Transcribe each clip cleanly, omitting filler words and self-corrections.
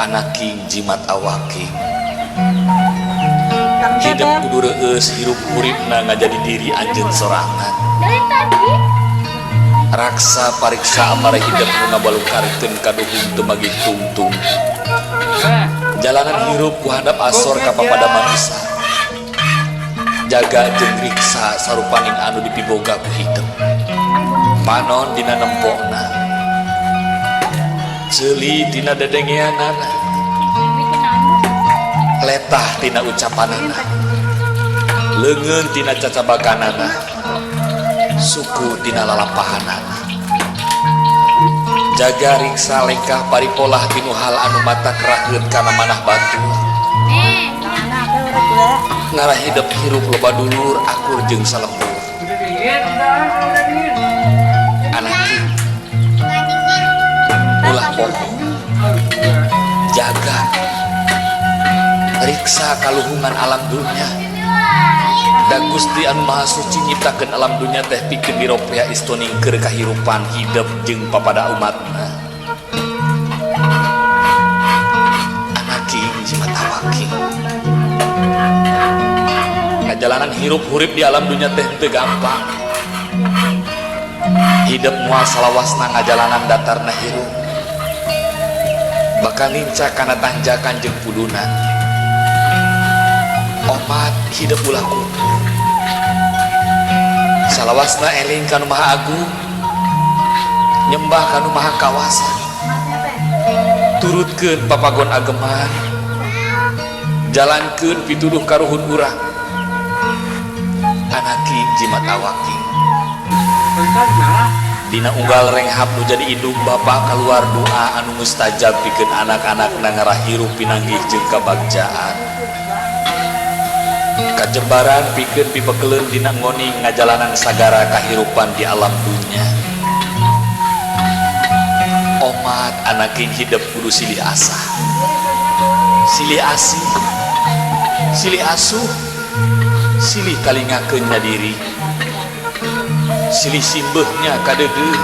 Anaking jimat awaking hidup kudu reueus hirup huripna ngajadi diri anjeun sorangan. Dari tadi. Raksa pariksa amara hidup nu ngabalukarkeun kaduhung teu magih tungtung. Jalanan hirup ku handap asor ka papada manusa. Jaga jeung riksa sarupaning anu dipiboga ku hidup. Panon dina nempona. Ceuli tina dedengeanana. Letah tina ucapanana. Leungeun tina cacabakanana. Suku tina lalampahanana. Jaga riksa lengkah paripolah tinu hal anu mata kerakeun kana manah batur. Ngarah hidep hirup loba dulur akur jeung salembur. Anaking ulah poho. Jaga riksa kaluhungan alam dunya. Da Gusti anu Maha Suci nyiptakeun alam dunya teh pikeun diropea istoning keur kahirupan hidep jeung papada umatna. Anaking jimat awaking. Ngajalanan hirup hurip di alam dunya teh teu gampang. Hidep moal salawasna ngajalanan datarna hirup. Bakal nincak kana tanjakan jeung pudunan. Omat hidup ulah kutu. Salawasna eling kanu Maha Agung, nyembah kanu Maha Kawasa. Turutkeun papagon ageman, jalankeun pituduh karuhun urang. Anaking jimat awaking. Dina unggal renghap nu jadi indung bapa kaluar doa anu mustajab pikeun anak-anakna ngarah hirup pinanggih jeung kabagjaan. Kajembaran pikeun pipekeleun dina ngoning ngajalanan sagara kahirupan di alam dunya. Omat anaking hidup kudu silih asah, silih asih, silih asuh, silih talingakeun nya diri, silih simbeuhnya kadeudeuh,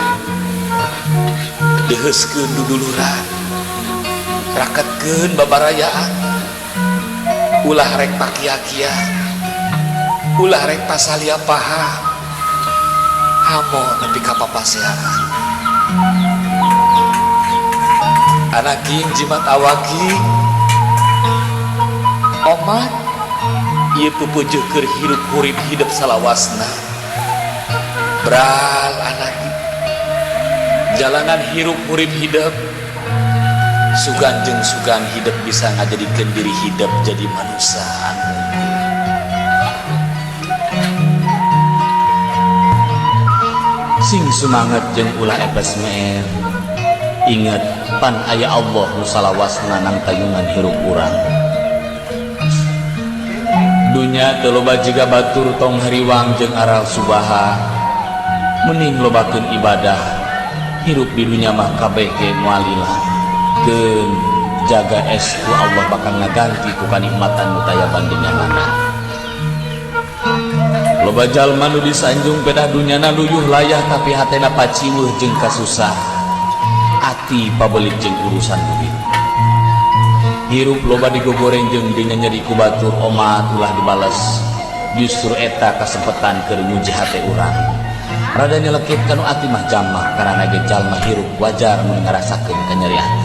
deuheuskeun duduluran, raketkeun babarayaan, ulah rek pakia-kia, ulah rek pasalia paha, hamo nepi ka papasearan. Anaking jimat awaking, omat ieu pupujuh keur hirup hurip hidup salawasna. Bral anaking, jalanan hirup hurip hidup, sugan jeung sugan hidup bisa ngajadikeun diri hidup jadi manusia anu sing sumanget jeung ulah epes meer. Ingat pan aya Allah nu salawasna nang tayungan hirup urang. Dunya teu loba jiga batur tong hariwang jeung aral subaha. Mending lobakeun ibadah. Hirup di dunya mah kabeh ge moal lila. Keun jaga estu Allah bakal ngaganti ku kanikmatan nu taya bandinganana. Loba jalma nu disanjung pedah dunyana luyuh layah tapi hatena paciweuh jeung kasusah. Ati pabelit jeung urusan duit. Hirup loba digogoreng jeung dinyeri ku batur omat ulah dibales. Justru eta kasempetan keur nguji hate urang. Rada nyelekit kanu ati mah jamah karana ge jalma hirup wajar mun ngarasakeun kanyeri ati.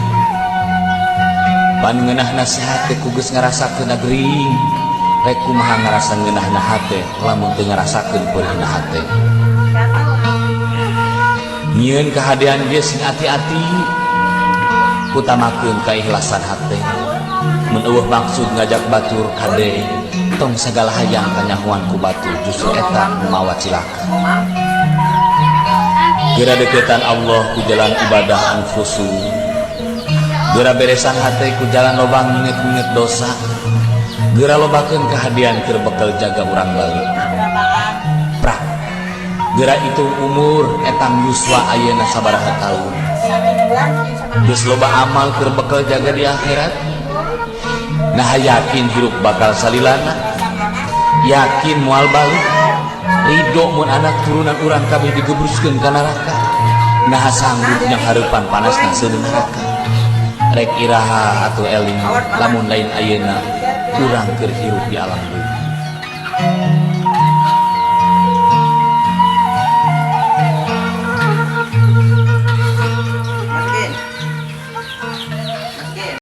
Pan ngeunah nasihat teh ku geus ngarasakeun gering. Rek kumaha ngarasa ngeunahna hate lamun teu ngarasakeun peurihna hate. Nyieun kahadean ge sing ati-ati, utamakeun kaikhlasan hate. Mun eueuh maksud ngajak batur kade, tong sagala hayang kanyahoan ku batur justru eta nu mawa cilaka. Geura deukeutan Allah ku jalan ibadah anu khusu. Geura beresan hate ku jalan loba nginget-nginget dosa. Geura lobakeun kahadean keur bekel jaga urang balik. Prak. Geura hitung umur etang yuswa ayeuna sabaraha taun. Geus loba amal keur bekel jaga di akhirat. Nah yakin hirup bakal salilana. Yakin moal balik. Ridho mun anak turunan urang kabeh digebruskeun ka neraka. Nah sanggup nyanghareupan panasna seuneu neraka. Rek iraha atuh eling, lamun lain ayeuna urang keur hirup di alam dunya.